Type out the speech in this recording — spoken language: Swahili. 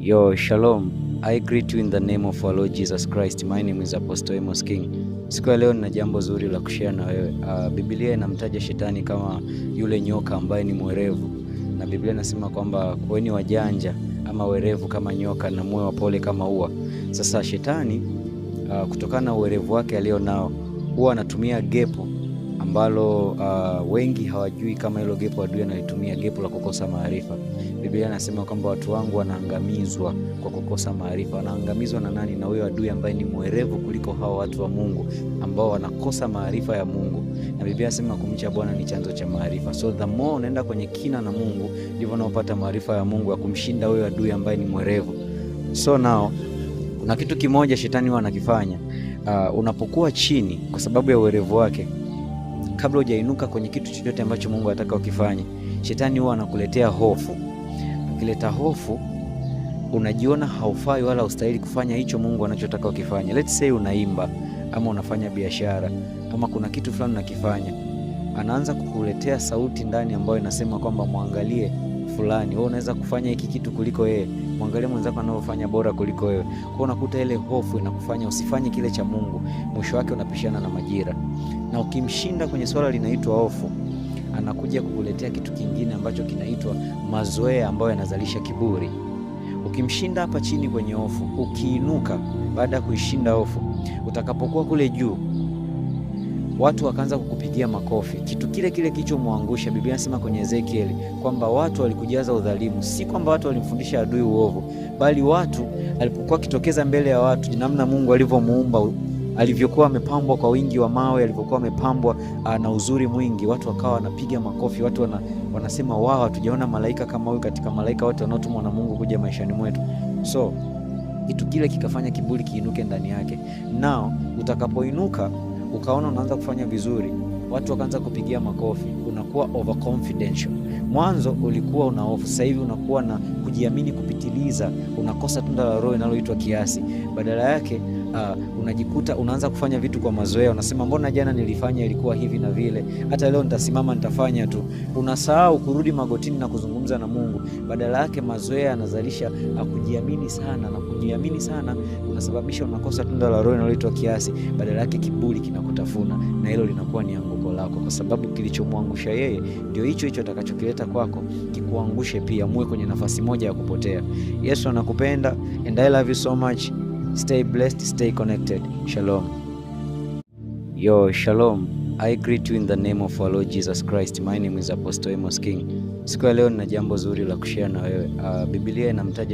Yo, shalom. I greet you in the name of our Lord Jesus Christ. My name is Apostle Amos King. Siku ya leo nina jambo zuri la kushare na wewe. Biblia inamtaja shetani kama yule nyoka ambaye ni mwerevu, na Biblia inasema kwamba kuweni wajanja ama werevu kama nyoka na muwe wapole kama ua. Sasa shetani kutokana na uwerevu wake alio nao huwa anatumia gepo ambalo wengi hawajui kama hilo gepo adui analitumia, gepo la kukosa maarifa. Biblia inasema kwamba watu wangu wanaangamizwa kwa kukosa maarifa. Wanaangamizwa na nani? Na huyo adui ambaye ni mwerevu kuliko hao watu wa Mungu ambao wanakosa maarifa ya Mungu. Na Biblia inasema kumcha Bwana ni chanzo cha maarifa. So the more unaenda kwenye kina na Mungu, ndivyo unaopata maarifa ya Mungu ya kumshinda huyo adui ambaye ni mwerevu. So now kuna kitu kimoja shetani huwa anakifanya. Unapokuwa chini kwa sababu ya uwerevu wake, kabla hujainuka kwenye kitu chochote ambacho Mungu anataka ukifanye, shetani huwa anakuletea hofu. Akileta hofu, unajiona haufai wala hustahili kufanya hicho Mungu anachotaka ukifanye. Let's say unaimba ama unafanya biashara ama kuna kitu fulani unakifanya, anaanza kukuletea sauti ndani ambayo inasema kwamba mwangalie fulani, wewe unaweza kufanya hiki kitu kuliko yeye, mwangalie mwenzako anavyofanya bora kuliko wewe. Kwa unakuta ile hofu inakufanya usifanye kile cha Mungu, mwisho wake unapishana na majira. Na ukimshinda kwenye swala linaitwa hofu, anakuja kukuletea kitu kingine ambacho kinaitwa mazoea ambayo yanazalisha kiburi. Ukimshinda hapa chini kwenye hofu, ukiinuka baada ya kuishinda hofu, utakapokuwa kule juu watu wakaanza kukupigia makofi, kitu kile kile kilichomwangusha. Biblia inasema kwenye Ezekieli kwamba watu walikujaza udhalimu. Si kwamba watu walimfundisha adui uovu, bali watu alipokuwa akitokeza mbele ya watu, namna Mungu alivyomuumba, alivyokuwa amepambwa kwa wingi wa mawe, alivyokuwa amepambwa na uzuri mwingi, watu wakawa wanapiga makofi, watu wanasema wao, hatujaona malaika kama huyu katika malaika wote wanaotumwa na Mungu kuja maishani mwetu. So kitu kile kikafanya kiburi kiinuke ndani yake. Nao utakapoinuka ukaona unaanza kufanya vizuri, watu wakaanza kupigia makofi, unakuwa overconfidential. Mwanzo ulikuwa una hofu, sasa hivi unakuwa na kujiamini kupitiliza, unakosa tunda la Roho linaloitwa kiasi. Badala yake unajikuta unaanza kufanya vitu kwa mazoea, unasema mbona jana nilifanya ilikuwa hivi na vile, hata leo nitasimama nitafanya tu. Unasahau kurudi magotini na kuzungumza na Mungu. Badala yake mazoea yanazalisha kujiamini sana, na kujiamini sana unasababisha unakosa tunda la Roho linaloitwa kiasi. Badala yake kiburi kinakutafuna, na hilo linakuwa ni anguko lako, kwa sababu kilichomwangusha yeye ndio hicho hicho atakachokileta kwako kikuangushe pia, muwe kwenye nafasi moja ya kupotea. Yesu anakupenda and I love you so much. Stay blessed, stay connected. Shalom. Yo, shalom. I greet you in the name of our Lord Jesus Christ. My name is Apostle Amos King. Siku ya leo nina jambo zuri la kushare na wewe. Biblia inamtaja